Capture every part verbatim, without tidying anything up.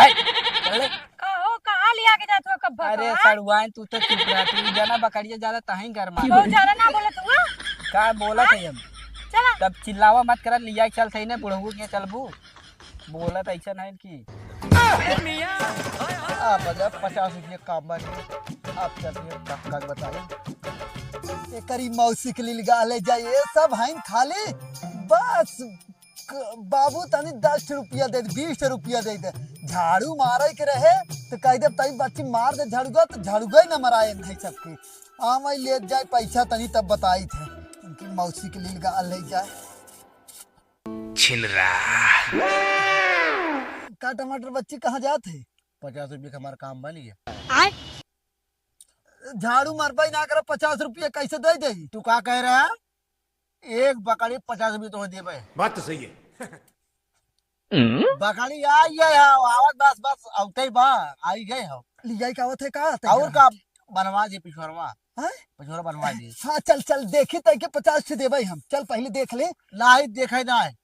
है, चल ले। का हो, कहाँ लिया के जात हो कब अरे बका? सड़ुआइन, तू तो चुप रह, तू जाना बकरिया ज्यादा तहीं गरमा बहुत दे। ज्यादा ना बोलत हुआ। का बोलत हाँ? है हम? चला। तब चिल्लावा मत करा, लिया के चलत है ने, बुढ़ऊ के चलबू। बोलत ऐसा नहीं कि आप बजा पचास रुपये काम बन गए। आप चलिए कक्का के बताइए। एकरी मौसी के लिए गा ले जाइए, सब हैं खाली। बस क-, बाबू तनी दस रुपया दे दे, बीस रुपया दे दे। झाड़ू मारे के रहे तो कह दे, "तई बच्ची मार दे झाड़ुआ," तो झाड़ुआ ही न मराए नहीं सबके। आ मैं ले जाए पैसा तनी तब बताई थे। उनकी मौसी के लिए गा ले जाए। छिनरा। का टमाटर बच्ची कहाँ जात है? पचास रुपये का हमारा काम बन गया। आय? झाड़ू मारबे ना करे, पचास रुपये कैसे दे दे? तू का कह रहा है? एक बकरी पचास रुपये तो देबे। बात तो सही है। बकरी आई है, आवत बस, बस, औते बा, आई गए हो। लियाई का आवत है का? और का बनवा दे पिछोरवा? हाँ? पिछोरा बनवा दे। हाँ, चल, चल, देखी तई के पचास से देबे हम। चल, पहले देख ले। लाही देखे ना है,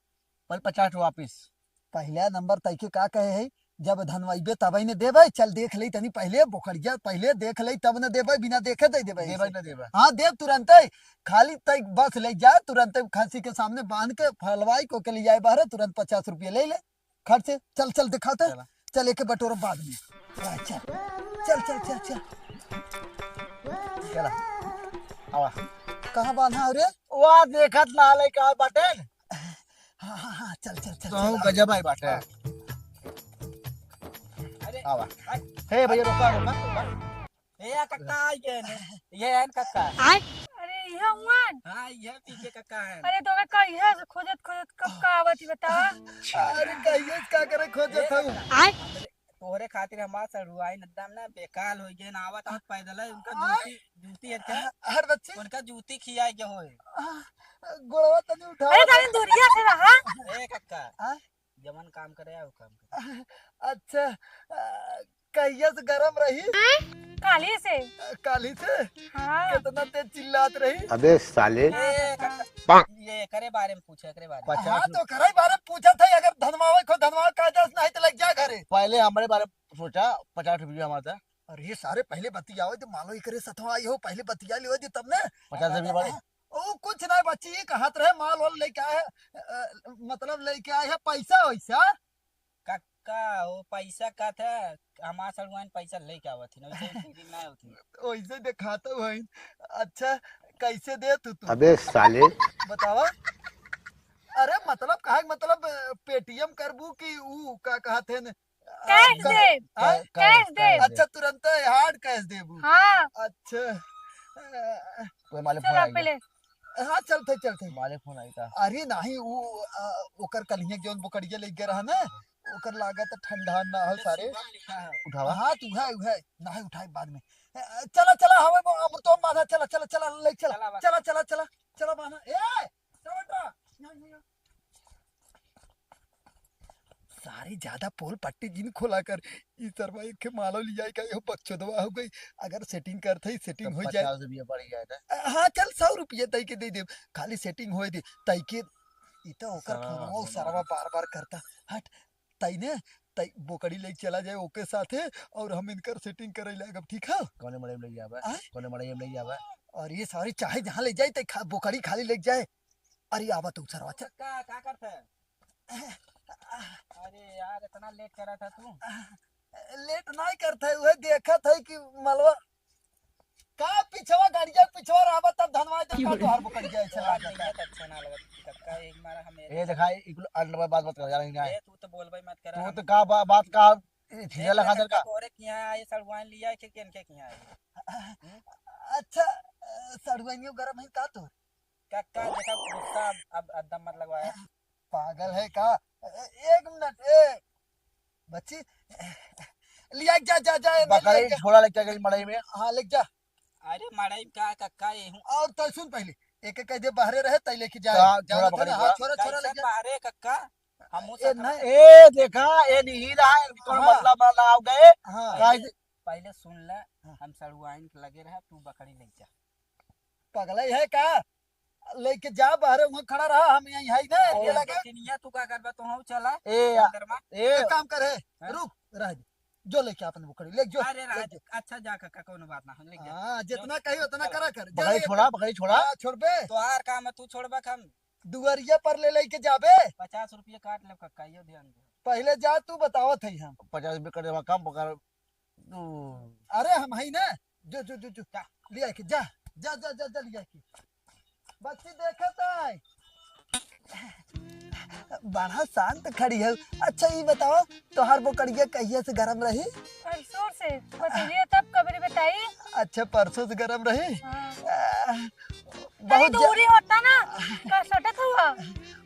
पर पचास वापिस। पहला नंबर तई के का कहे है, जब धनवाइबे तबे ने देबे। चल, देख ले तनी पहले, बोकरिया पहले देख ले, तब न देबे, बिना देखे दे देबे देबे ऐसे। न देबे। हाँ, देब तुरंते। खाली तई बस ले जा, तुरंते खसी के सामने बांध के फलवाई को के ले जाए बाहर, तुरंत पचास रुपये ले ले। खर्चे, चल, चल, दिखाते। चला। चल, एके बटोरब बाद में। आ, चल। चल, चल, चल, चल। चला। आवा। कहाँ बांधा हो रे? वाह, देखत ना ले का बटन। हाँ, हाँ, हाँ, चल, चल, चल, तो चल, गजब आई बाटे। हाँ। अरे, आवा। हट। हे भैया, रोका, रोका, रोका। ए, या कक्का आई गए ने। ये है न कक्का। आय? अरे, ये हुआन? हाँ, ये पीछे कक्का है। अरे, तो कक्का, ये से खोजत, खोजत कब का आवत ही बतावा? अरे, कहिए का करे खोजत ए, हूँ। आय? तोहरे खातिर हमार सड़ुआइन एकदम ना बेकाल हो गए ना, आवत, आवत पैदल है, उनका आय? जूती, जूती है क्या? हर बच्ची? उनका जूती खियाए के होए। आ, गोड़वा तनी उठावा अरे, तनी। तनी दूरिया से रहा। ए, कक्का। हाँ? जवन काम करे, आउ काम करे। अच्छा, आ, कहिया से गरम रही? काली से। आ, काली से? हाँ। कितना तेज चिल्लात रही? अबे साले। ए, क-, ये एकरे बारे में पूछे, एकरे बारे में। हाँ, तो एकरे बारे में पूछत है, अगर धनवावे को धनवावे का जस नहीं तो लग जा घरे। पहले हमरे बारे में सोचा, पचास रुपया हमारा था। अरे सारे पहले बतियावे तो मालो एकरे सथवा आई हो, पहले बतिया लियो जी तब ने। पचास रुपया बारे। ओ, कुछ नहीं बच्ची, ये कहत रहे माल वाल लेके आए, अ, मतलब लेके आए है पैसा वैसा। कक्का, वो पैसा का था, हमार सड़ुआइन पैसा लेके आवत ही ना, वैसे ही free में होती। वैसे दिखाता हुआ ही। अच्छा, कैसे दे तू, तू? अबे साले। बतावा। अरे मतलब कहा, मतलब, अ, Paytm करबू कि ऊ का कहत है न, कैश का-, देब। हाँ? कैश, कैश देब। अच्छा, तुरंत hard cash देबू। हाँ। अच्छा। कोई मालिक चल, फोन आप आई पहले। हाँ, चलते, चलते। मालिक फोन आई का? अरे नहीं, वो, आ, ओकर कलिया जौन बोकड़िया लेके रहा ना, ओकर लागत ठंडा ना हो सारे। उठावा। हाँ, तू है, है, नहीं उठाए बाद में। अ, चला, चला, हमें वो अमृतोम बांधा, चला, चला, चला, ले चला। चला, चला, चला, चला, चला बांधा। ए, चला बेटा, यहाँ, यहाँ, यहाँ। सारे ज्यादा पोल पट्टी जिन खोला कर, ई सरवा एक के मालो लियाई का, यो बकचोदवा हो गई। अगर setting करत है, setting तो हो जाए। पचास रुपया बढ़ जाए ना। अ, हाँ, चल, सौ रुपया तई के दे दे, खाली setting होए दे, तई के, ई तो ओकर सरवा फोनवा हो सरवा ना। बार-बार करता। हट, तई ने, तई बोकड़ी लेके चला जाए ओके साथे, और हम इनकर setting करे लागब, ठीक है? कौने मड़ई में ले जाबे? आय? कौने मड़ई में ले जाबे? और ये सारी चाहे जहाँ ले जाए, तई खा-, बोकड़ी खाली लेके जाए। अरे, आवा तू सरवा, चल। का, का करत है? अरे यार, इतना late करा था तू? Late नहीं करत है, वह देखत है कि मलवा का पिछवा, गाड़िया के पिछवा रहबा तब धनवा जब का तोहार बोकड़िया ऐसे लागत है। अच्छा ना लगत, कक्का एक मारा हम ए देखा, ई कुल अन्न में बात मत कर, जाने नहीं। ए, तू तो बोलबे मत कर, तू हम तो का बा-, बात का, ए, झीझा लगा दे का? तोरे किहाँ आई, सड़ुआइन लिया के केनके किहाँ आई? हम्म? अच्छा, अ, सड़ुआइनियो गरम है का तोर? कक्का, देखा, गुस्सा अब, अब एकदम मत लगवाया। पागल है का? ए-, एक मिनट, ए, बच्ची, लिया जा, जा, जा, ए, बकरी ले जा। छोड़ा लेके गई मड़ई में। हाँ, ले जा। अरे, मड़ई में का, कक्का, ये हूँ। और तो सुन पहले, एक एक कह दे बाहरे रहे, तई लेके जा। का, जा, छोड़ा जा, बकरी हाँ, छोड़ा। छोड़ा, छोड़ा, ले कैसे जा। बाहरे, कक्का? हम ए, साथ नहीं। में ए, देखा, ए, नहीं रहा, कौन हाँ। मतलब ना आओ गए। हाँ। काहे पहले, से पहले सुन ले, हाँ। हम सड़ुआइन के लगे रहे, तू बकरी ले जा। पगला ही है का? लेके जा बाहरे, वहाँ खड़ा रहा, हम यहीं है ना, ये लगे। बचनिया तू का करबा, तो हम चला ए, अंदर में। ए, एक काम कर है, हाँ? रुक, रह दे। जो लेके अपन बोकड़ी, ले जो, अरे ले राज, जो। अच्छा जा काका, कोनो बात ना, हम ले जा। हाँ, जितना जो, कही उतना चल। करा कर। जा बकरी ले छोड़ा, कर। बकरी छोड़ा। हाँ, छोड़बे। तोहार काम है, तू छोड़बा कि हम दुआरिया पर ले लेके जाबे। पचास रुपये काट ले काका, यो ध्यान दे। पहले जा, तू बतावत है हम। पचास रुपये काट देबा, काम पकड़। तू अरे हम है ना, जो, जो, जो, जो। जा। लिया के, जा, जा, जा, जा, जा, लिया के। बच्ची देखत है। बड़ा शांत खड़ी है। अच्छा, ई बताओ, तोहार बोकड़िया कहिया से गरम रही? परसों से। बतैलिए तब कबरी बताई। अच्छा, परसों से गरम रही? हाँ। आ, तनी बहुत जा- दूरी होता ना, का सटत हुआ?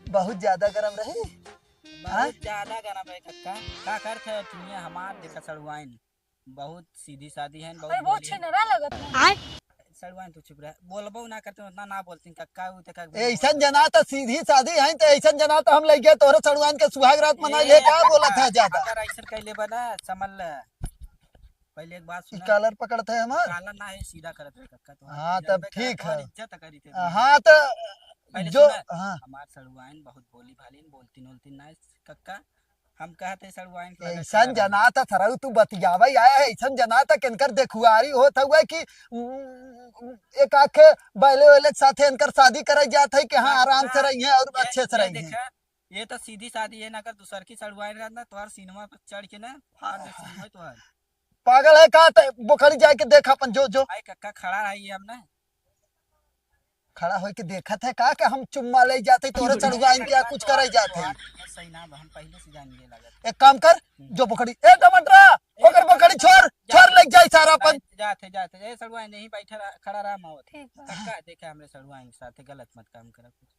बहुत ज्यादा गरम रही? बहुत हाँ? ज्यादा गरम रही कक्का। का करत है दुनिया हमार देखा सड़ुआइन। बहुत सीधी सादी है, बहुत अरे, बहुत बोली है। छिनरा लगत है। आय। सड़ुआइन तू चुप रह, बोलबो ना करते, उतना ना बोलती कक्का, उ तक ए, ऐसन जना तो सीधी सादी है, तो ऐसन जना तो हम लइके तोहरे सड़ुआइन के सुहाग रात मनाई ले, का बोलत है ज्यादा? अगर ऐसन कैले बा ना, समझ ले। पहले एक बात ई सुना। कॉलर पकड़त है हमार? कॉलर ना है, सीधा करत है कक्का, तोहार हाँ, इज्जत तब पे ठीक करत, तोहार है। इज्जत करत है। हाँ, तो पहले जो, सुना, हाँ। हमार सड़ुआइन बहुत बोली भाली, बोलती नोलती ना है कक्का। हम कहते सड़ुआइन के लगे ऐसन खड़ा रहो। जना त सरऊ तू बतियावे आया है, ऐसन जना त इनकर देखुआरी होत हुआ कि, उम, एक आखे बैले वैले के साथे इनकर शादी करे जात है कि हाँ, हाँ, आराम से हाँ, रही हैं और ये, अच्छे से ये रही हैं। देखा, ये तो सीधी सादी है ना, अगर दूसर की सड़ुआइन रहत ना, तोहार सीनवा पर चढ़ के ना, फाड़ दे सीनवा तोहार। पागल है का? त बोकड़ी जाके देख अपन, जो, जो। आई कक्का खड़ा रही है हमने। खड़ा होइके देखत है का कि हम चुम्मा ले जाते तोरे चढ़ुआइन के कुछ करे जाते? तोहार नियत सही ना बा, हम पहले से जान गए लागत। एक काम कर, हम्म। जो बोकड़ी, ए टमाटरा, ए ओकर टमाटरा, बोकड़ी छोड़, जा, छोड़ ले जाए सारा अपन। जा, जाते, जाते, ए सड़ुआइन यहीं बैठा रहा, खड़ा रहा मावत। ठीक बा। कक्का देखे हमरे सड़ुआइन के साथे गलत मत काम करा कुछ।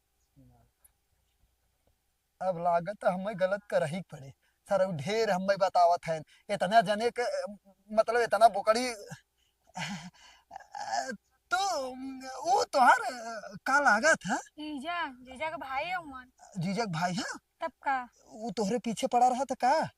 अब लागत हमें गलत करही के पड़े। सरऊ ढेर हमें बतावत हैं। इतना जने के, मतलब, इतना बोकड़ी, तू, ऊ तोहार का लागत है? जीजा, जीजा के भाई है उमन। जीजा के भाई है? तब का? ऊ तोहरे पीछे पड़ा रहा था का?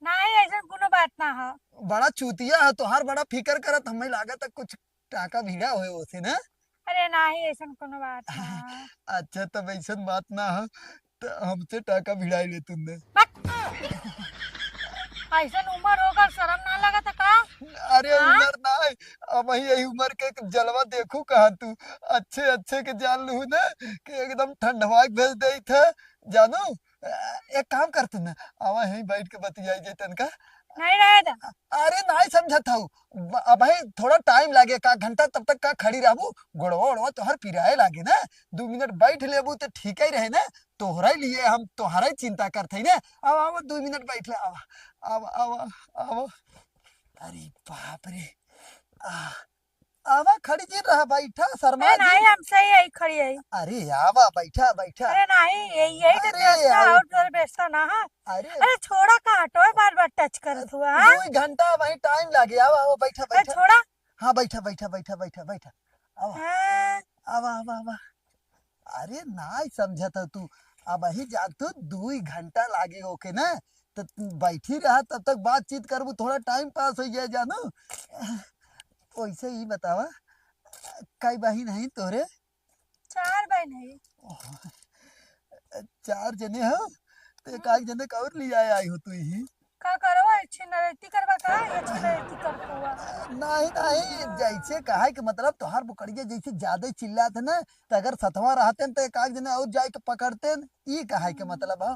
नहीं, ऐसा कोनो बात ना है। बड़ा चूतिया है तोहार, बड़ा फिकर करत, हमें लागत है कुछ टाका भिड़ा होए ओसे ना? अरे नाही, ऐसन कोनो बात ना। अच्छा, तब ऐसन बात ना हो, तो हमसे टाका भिड़ाई ले तुमने। बक। ऐसन उम्र होगा, शर्म ना लगा था का? अरे हाँ? उम्र ना है, अब ही यही उम्र के जलवा देखू कहाँ तू। अच्छे अच्छे के जान लू ना कि एकदम ठंडवा के भेज दे थे, जानू। एक काम कर तू ना, आवा यहीं बैठ के बतियाई जाए तनका। नहीं रहे दा। अरे नहीं समझत हूँ, ब-, अब भाई थोड़ा टाइम लागे, का घंटा तब तक का खड़ी रहबू, गोड़वा ओड़वा तोहर पिराए लागे ना, दू मिनट बैठ लेबू तो ठीक ही रहे ना, तोहरा ही लिए हम तोहरा ही चिंता करत हई ना। आवा, आवा, दू मिनट बैठ ले, आवा, आवा, आवा, आवा। अरे बाप रे, आ, आवा, खड़ी जी रहा, बैठा, शर्मा अरे जी। नहीं, हम सही है, खड़ी है। अरे आवा, बैठा, बैठा। अरे नहीं, ये, यही तो अरे व्यवस्था आओ। और जोर व्यवस्था ना है। अरे। अरे छोड़ा, कहाँ टोए बार बार टच करत हुआ, हाँ? दो घंटा वही टाइम लागे। आवा, आवा, बैठा, अरे बैठा। छोड़ा। हाँ, बैठा, बैठा, बैठा, बैठा, बैठा। आवा। हाँ। आवा, आवा, आवा। अरे नाई समझत हो तू, अब ही जा तू, दुई घंटा लागे ओके ना, तो बैठी रहा, तब तक बातचीत करबू, थोड़ा टाइम पास हो जाए जानू। वैसे ही बतावा, कई बहिन है तोरे? चार बहिन है। चार जने हो, तो एक आध जने का और लिया आई हो तू ही। का करवा, अच्छी नरैती करवा का? अच्छी नरैती करवा। नहीं, नहीं, जैसे कहा कि मतलब तोहार बुकड़िया जैसे ज्यादा चिल्लात है ना, तो अगर सतवा रहते हैं तो एक आध जने और जाए के पकड़ते हैं, ई कहा के मतलब है।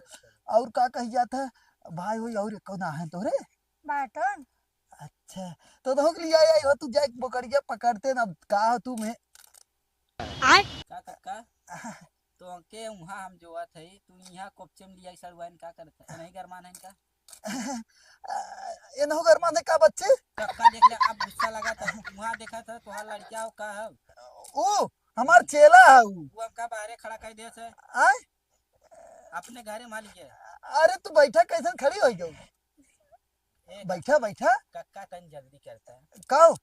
और का कही जात है भाई, वही और एको ना है तोरे? बाटन। अच्छा, तो तोहू के लिया आई हो, तू जाए बुकड़िया पकड़ते ना, का हो तू में? आय? का, का, का? तो के उहाँ हम जोवत है, तू यहाँ कोपचे में लिया सड़ुआइन का करत है? नहीं गरमान है इनका? एनहु गरमान है का बच्चे? कक्का देख ले, अब गुस्सा लगा था। वहाँ देखा था, तोहार लड़किया हो का है? ओ, हमार चेला है उ। वो हमका बाहरे खड़ा कर दिया से। आय? अपने घरे में लिया। अरे तू बैठा, कैसन खड़ी हो गई? ए, बैठा, बैठा। कक्का तन जल्दी करता है। काओ?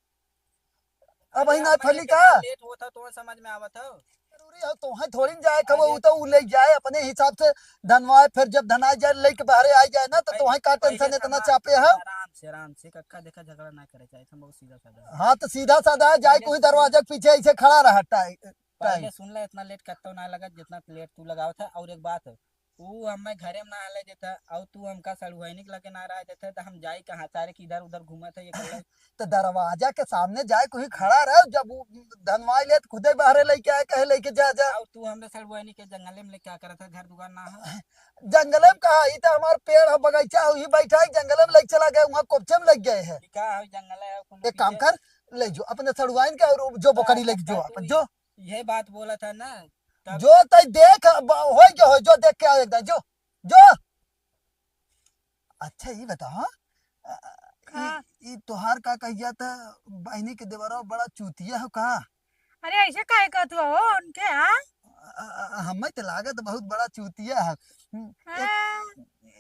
अब अरे, ही ना मैं फली इतना का? लेट होता तो समझ में आवत हो। जरूरी हो, तोहे थोड़ी न जाए के, अरे। वो तो उ ले जाए अपने हिसाब से धनवाए, फिर जब धनाए जाए, लेके बाहरे आ जाए ना, तो अरे, तोहे का पहले टेंशन इतना थमा, चापे है? आराम से, आराम से, कक्का देखा झगड़ा ना करे चाहे, हम बहुत सीधा साधा है। हाँ, तो सीधा साधा है, जाए पहले कोई दरवाजा के पीछे ऐसे खड़ा रहा टाइ-, पहले सुन ले, इतना लेट कत्तो ना लगत, जितना लेट तू लगावत है। और एक बात, ऊ हमें घरे में ना आले देता, और तू हमका सड़ुआइनी के लगे ना रह देता, तो हम जाई कहाँ? सारे के इधर उधर घूमत है ये कर ले। तो दरवाजा के सामने जाए कोई खड़ा रहे, जब ऊ धनवाई ले तो खुदे बाहरे लेके आए, कहे लेके जा, जा। और तू हमरे सड़ुआइनी के जंगले में लेके क्या करत है, घर दुआर ना हो? जंगले में कहा, ई तो हमार पेड़ है, बगीचा है, वही बैठा है, जंगले में लेके चला गए, वहाँ कोपचे में लग गए है। ई का है, जंगल है, कोनो एक काम पीछे कर, ले जो अपने सड़ुआइन के और जो बोकरी हाँ, लेके जो का अपन तू जो। यह बात बोला था ना, तब जो तई देख, अब होई के होई, जो देख के आओ एकदम, जो, जो। अच्छा, ई बताओ, हाँ? अ, ई, हाँ। ई तोहार का कहिया त बहिनी के देवरवा बड़ा चूतिया हो का? अरे, ऐसे काहे कहत हुआ हो उनके, हाँ? अ, अ, अ, हमें तो लागत बहुत बड़ा चूतिया है। हम्म, एक, हाँ।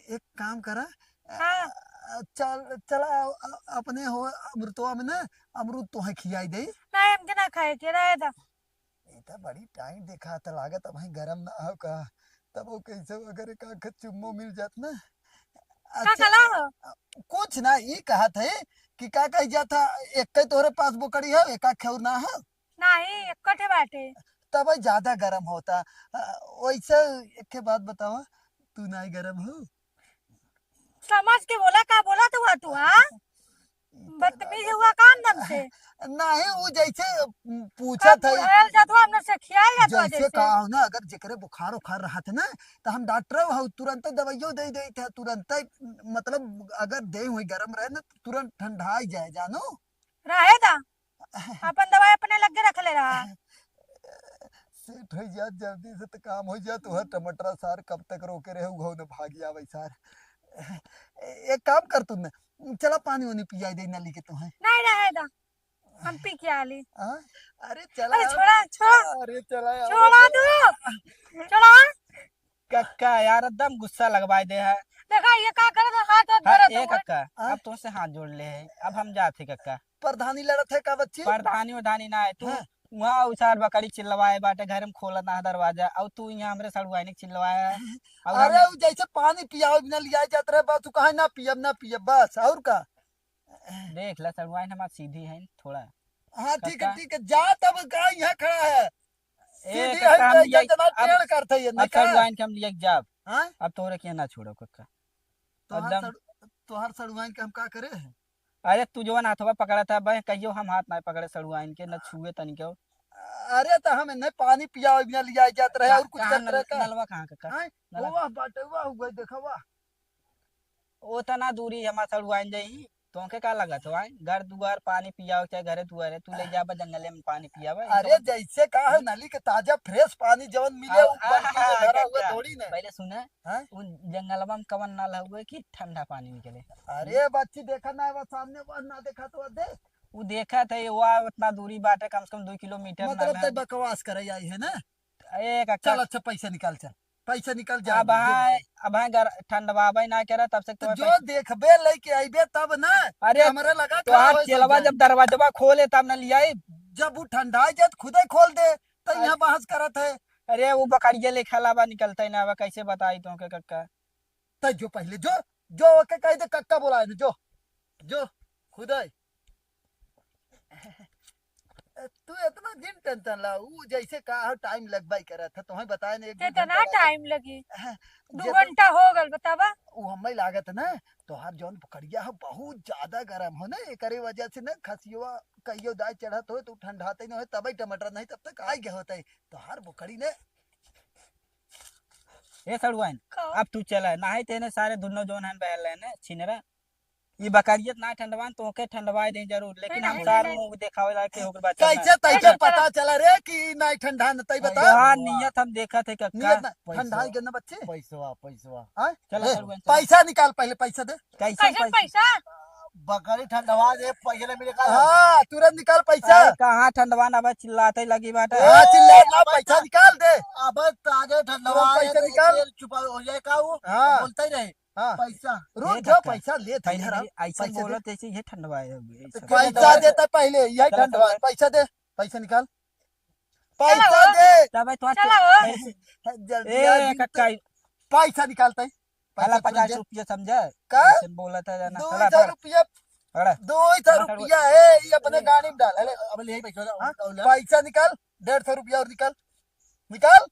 एक काम करा, अ, हाँ। अ, चल, चला, अ, अपने हो अमृतवा में ना, अमरूद तोहे खियाई दे। नहीं, हमके ना खाए के, रहे दा। ई त बड़ी टाइट देखा त लागत, अब भाई गरम ना हो का, तब वो कैसे अगर एक आध चुम्मो मिल जात ना। का अच्छा, कला हो? अ, कुछ ना, ई कहत है कि का कही जात है, एक तोहरे पास बोकड़ी है, एक आध खेउर ना है? नाही, एक्को ठे बाटे। तब ज्यादा गरम होता। अ, वैसे एक ठे बात बतावा, तू नाई गरम हो? समझ के बोला, का बोला तू, आ तू, हाँ? ई तो बदतमीज लागत हुआ काम दम से। नाही, वो जैसे पूछत है। बुढ़ायल जात हुआ, हमने से खियाल जात हुआ जैसे जैसे। का हो ना, अगर जेकरे बुखार उखार रहत है ना, तो हम डॉक्टर हो, तुरंत दवाइयो दे देते हैं, तुरंत, मतलब, अगर देह हुई गरम रहे ना, तो तुरंत ठंडाई जाए, जानो। रहे दा, अपन दवाई अपने लगे रख ले रहा। सेट हो जात जल्दी से, तो काम हो जात। तोहर टमाटर सार कब तक रोके रहे, उहो न भाग जावे सार। एक काम कर तू न, चला पानी वानी पियाई दे नली के तोहे। नहीं रहे दा, हम पी के आली। हाँ? अरे चला अरे यार। छोड़ा, छोड़ा। अरे चला यार। छोड़ा तू, छोड़ा। कक्का यार एकदम गुस्सा लगवाए दे है। देखा ये का करत है, हाथ वाथ हाँ, धरत ए है। कक्का, हाँ? अब तोसे हाथ जोड़ ले है, अब हम जात है कक्का। प्रधानी लड़त है का बच्ची? प्रधानी उधानी ना है, तू हाँ। वहाँ उसार बकरी चिल्लवाए बाटे, घर में खोलत ना है दरवाजा, और तू यहाँ हमरे सड़ुआइनी के चिल्लवाए है। और अरे हम उ जैसे पानी पियाओ बिना लिया जात रहे, बस तू कहे ना पियब, ना पियब, बस और का? देख ला, सड़ुआइन हमार सीधी है थोड़ा। हाँ, ठीक है, कक्का। ठीक है, जा तब का यहाँ खड़ा है? ए, सीधी कक्का, है, हम जैसे लिया, जना अब, टेढ़ करत है ये, अब नहीं का? सड़ुआइन के हम लिया जाब। हाँ? अब तोरे के ना छोड़ो, कक्का। तोहार एकदम। सड़-, तोहार सड़ुआइन के हम का करे हैं? अरे, तू जवन हाथवा पकड़ा था, बे, कहियो हम हाथ ना पकड़े सड़ुआइन के, न छुए तनिको। अरे, तो हम इन्हें पानी पियावे बिना लिया जात रहे, का-, और कुछ कहाँ करत रहे नल-, का? नलवा कहाँ, कक्का? हाँ? नलवा? वो वाह बाटे, वाह हुआ, देखा, वाह। ओतना दूरी हमार सड़ुआइन जाई, तोहके का लगत हो, आय? घर दुआर पानी पियावे, चाहे घरे दुआरे, तू ले जाबा जंगले में पानी पियावे, ई अरे, कौन जैसे का है, हम्म? नली के ताजा fresh पानी जवन मिले, आ, वो बाल्टी में आहा, धरा हुआ कक्का, थोड़ी ना। पहले सुने, हाँ? उ जंगलवा में कवन नल हुए कि ठंडा पानी निकले? अरे, बच्ची, देखा ना, वो सामने वो ना देखा तो दे। उ देखा थे, वो उतना दूरी बाटे, कम से कम दो किलोमीटर मतलब, नल है। ते बकवास करे आई है ना? ए, कक्का। चल, अच्छा, पैसा निकाल, चल। पैसा निकाल, जा, अब जो हाँ, अब हाँ, गर-, ठंडवाबे ना करे, तब से तो तो जो भाई देखबे, लेके आइबे तब ना, अरे, कि हमरे लगा तो खड़ा आज होए चेलवा सब जब दरवाजवा खोले, तब ना लियाई। जब वो ठंडा जाए, तो खुदे खोल दे, तो अरे, यहाँ बहस करत है। अरे, वो बकरिया लेखा लावा निकलता ही ना, अब कैसे बताई तोहके, कक्का? तै जो पहले, जो, जो ओके कह दे, कक्का बोला है, जो, जो, खुदे। तू इतना जिन tension ला, ऊ जैसे का हो, time लगबाई करत है, तोहे बताए ने, एक दो कितना घंटा लगा। Time लगी? हाँ, दो जे तो घंटा हो गल, बतावा। ऊ हमें लागत ना, तोहार जौन बकरिया हो, बहुत ज्यादा गरम हो ना, एकरे वजह से ना खसियवा कहियो दाए चढ़त हो, तो ठंडाते न हो, तबे टमाटर नहीं, तब तक आ गए होते। तोहार बकरी ने ए सड़ुआइन, का? अब तू चला, नाही तेने सारे दुनो जौन हन बहल रहे ने, छिनरा। ई बकरियत ना ठंडवान, तोहके ठंडवाए दे जरूर, लेकिन नहीं, हम नहीं, सार नहीं। मुंह देखावे लायक के ओकर बच्चा कैसे ना। तैसे कैसे पता चला रे कि ई नाई ठंडा न तई बता? तोहार नियत हम देखत है कक्का। नियत ना, पैसवा। ठंडा है के ना बच्चे? पैसवा, पैसवा। हाँ? चला ए, सड़ुआइन, चला। पैसा निकाल पहले, पैसा दे। कैसे कैसे पैसा? पैसा? बकरी ठंडवा दे, पैसा ना मिले का? हाँ, तुरंत निकाल पैसा। अरे कहाँ ठंडवा ना बा, चिल्लाते लगी बाटे। हाँ, चिल्ला ना, अबे पैसा ता-, निकाल दे। अबे ताजे ठंडवा तुरंत पैसा दे, निकाल। तेल चुपा हो जाए का वो? हाँ। बोलता ही रहे। हाँ। पैसा। रुक ए जा, कक्का, पैसा ले, पहले धैर्य रख। मेरी ऐसे पैसा दे। बोलत जैसे ये ठंडवाए हो गए, तो ऐसा। पैसा देता पहले, यही चला, ठंडवा, चला। पैसा दे, पैसा निकाल। चला पैसा हो। दे। तब तो चला हो। पैसे, जल्दी ए, आ, कक्का। पैसा निकालता है। साला पैसा तुरंत पचास दे। रुपया समझा? का? ऐसे बोला था ना, दो साला हजार पर रुपया। पकड़ा। दो ही सौ हाँ, रुपया है, ये अपने गाड़ी में डाल। अरे, अब ले पैसा, हाँ? पैसा निकाल, डेढ़ सौ रुपया और निकाल, निकाल।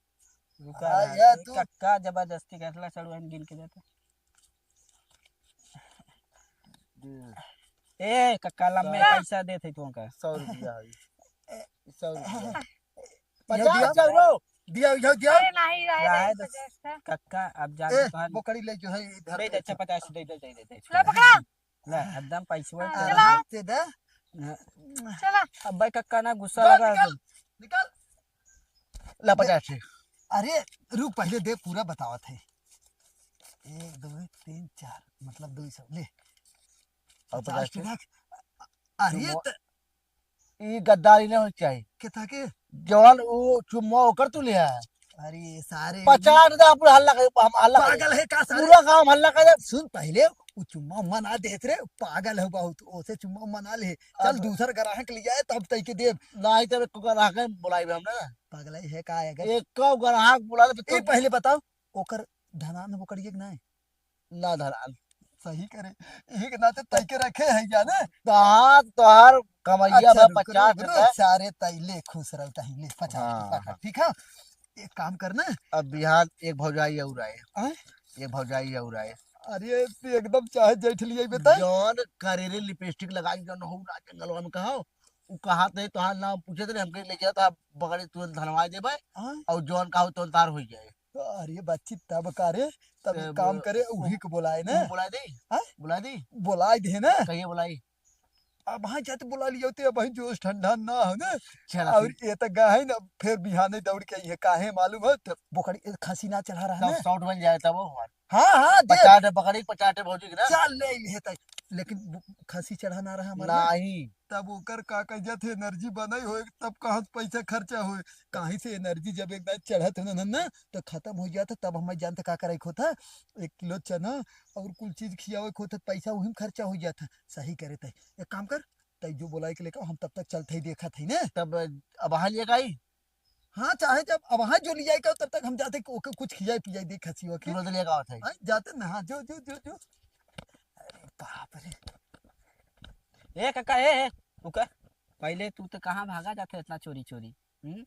रुका हाँ, रहा, ये तू कक्का जबरदस्ती करला, सड़ुआइन गिन के देता। ए, कक्का, लम्बे सौ। पैसा देत है तुमका। सौ रुपया है। सौ रुपया। ये पचास दिया। सौ रो। दिया, दिया, दिया। अरे, नहीं, रहे रहे दे, दे। पचास था। कक्का, अब जान ए, तोहार बोकड़ी ले जो है, इधर दे दे, ले। अच्छा, पचास दे दे, दे दे, दे। लो, पकड़ा। ले, एकदम पैसवा हाँ, दे। चला। हाथ से दे। हाँ। चला। अब भाई, कक्का ना गुस्सा दे, लगा निकाल, है। निकाल। ला, पचास है। अरे, रुक, पहले दे, पूरा बतावत है। एक, दो, तीन, चार, मतलब, दो सौ, ले। और पचास पचास के है। रख। अरे, चुम्मा, त- ई गद्दारी नहीं होनी चाहिए। केथा के? जवान, वो चुम्मा ओकर तू ले आया। अरे, सारे पचास दे, पूरा हल्ला कर, हम हल्ला कर। पागल है का सारे? पूरा गांव हल्ला कर। सुन, पहले वो चुम्मा उम्मा ना देत रे, पागल है बहुत, ओसे चुम्मा उम्मा ना ले। चल, अब दूसर ग्राहक ले आए, तब तई के देब। नहीं, तब एक ग्राहक बुलाइबे हम ना। पागल है का? अगर एक ग्राहक बुला ले, तो ए, पहले बताओ, ओकर धनान बोकड़िए के नाय? ना धनान। सही करे, एक नाते तई के रखे है जाने। तहार, तोहार कमैया अच्छा, बा रुक, पचास रुक, रुक, रुपया। सारे तई ले, खुश रहो तही ले, पचास हाँ, रुपया का, हाँ। ठीक है? एक काम करना। अब बिहान एक भौजाई और आए। आए? एक भौजाई और आए। अरे, तू एकदम चाहे जेठ लिया बेटा। जौन करेरे लिपस्टिक लगाई, जौन हो ना जंगलवा में कहो, उ कहा थे, तोहार नाम पूछे थे, हमके ले जाओ, तो आप बगड़े तुरंत धनवा देबे, हाँ? और जौन कहो, तो तार हो जाए। अरे बच्ची, तब का रे, तब ए, एक काम वो, करे, वो, उही के बोलाए ना। वो बोला दे? हाँ? बोला दे? बोलाए दे ना। कहिए बोलाई? अब हाँ जाते बोला लियो ते, अब हाँ जोश ठंडा ना हो ना। चला और फिर। ये तो गाय ना, फिर बिहाने दौड़ के आई है, काहे मालूम है? तो बोकड़ी, ए, खसी ना चढ़ा रहा तब ना। शॉट बन जाए तब वो हमार। हाँ, हाँ, दे। पचास है पकड़ी, पचास है भौजी के ना। चल ले, ले तय। लेकिन वो खसी चढ़ा ना रहा हमार ना। नहीं। तब ओकर का कह जात है, एनर्जी बनई होए, तब कहाँ से पैसा खर्चा होए? कहीं से एनर्जी जब एक दाई चढ़त है ना, ना, ना, तो खत्म हो जात है, तब हमें जानते का करे के होत है? एक किलो चना और कुल चीज खियावे के होत है, पैसा वही में खर्चा हो जात है। सही करे तय, एक काम कर, तय जो बोलाई के लेकर हम तब तक चलत ही देखत ही ने। तब अब हाँ लिए का आई? हाँ, चाहे जब अब हाँ जो लियाई का, तब तक हम जाते ओके कुछ खियाई पियाई दे खसी ओके। तुरंत लेकर आवत है। हाँ, जाते ना, हाँ, जो, जो, जो, जो। अरे बाप रे। ए काका, ए, ए, रुका। पहले तू तो कहाँ भागा जाते इतना चोरी चोरी? हम्म?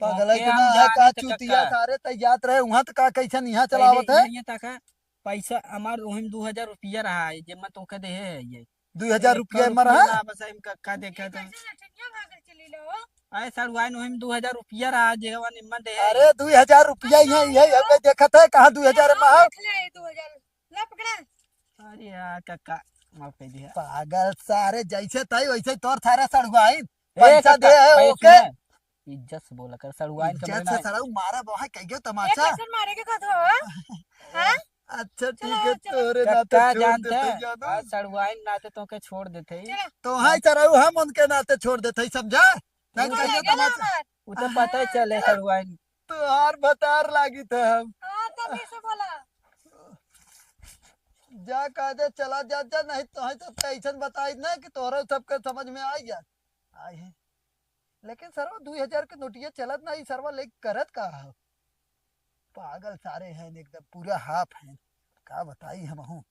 पागल है ओके, कि हम नहीं है, जाने का तो चूतिया काका। सारे तैयार रहे, वहाँ तो का कैसन यहाँ पहले चलावत है? इधर ये ताका, पैसा हमार ओहिम दू हजार रुपया रहा है, जे मैं तोके देहे है ये। दू हजार एक रुपया रुपया मर है? ना, बस हम का, का देखे तो। कैसे लठनिया भाग चली लो? अरे सड़ुआइन, ओहिम दू हजार रुपया रहा, जे हवा निम्मन देहे। अरे दू हजार रुपया यहाँ, यही हमें देखत है, कहाँ दू हजार हाँ, में है? देख ले, दू हजार। ला पकड़ा। अरे यार, काका, माफ कर दिया। पागल सारे, जैसे तय वैसे तोर सारे सड़ुआइन। ए, पैसा काका, दे है, पहले ओके? सुना। इज्जत से बोला कर, सड़ुआइन के इज्जत से ना। सड़ऊ मारा बहा कह गयो ए, तमाचा। कैसन मारे के कहत हो, हाँ? अच्छा, ठीक चलो, है, चलो। तोरे नाते काका छोड़ जानते देते हैं, जानो। आज सड़ुआइन नाते तोके छोड़ देते ही। चलो। तो हाँ, सड़ऊ हम उनके नाते छोड़ देते ही, समझा? नहीं तू कह गयो समझा ना तमाचा। हमार। उ तो पता ही चले हाँ। सड़ुआइन। तोहार भतार लागी थे हम। हाँ, तब ऐसे बोला। जा कह दे, चला जा, जा, नहीं तो है तो कैसन बताई ना कि तोहरा सबके समझ में आई जात। आई है। लेकिन सरवा दू हजार के नोटिया चलत ना, ई सरवा लेके करत का हो? पागल सारे हैं एकदम, पूरा हाफ हैं। का बताई हमहू?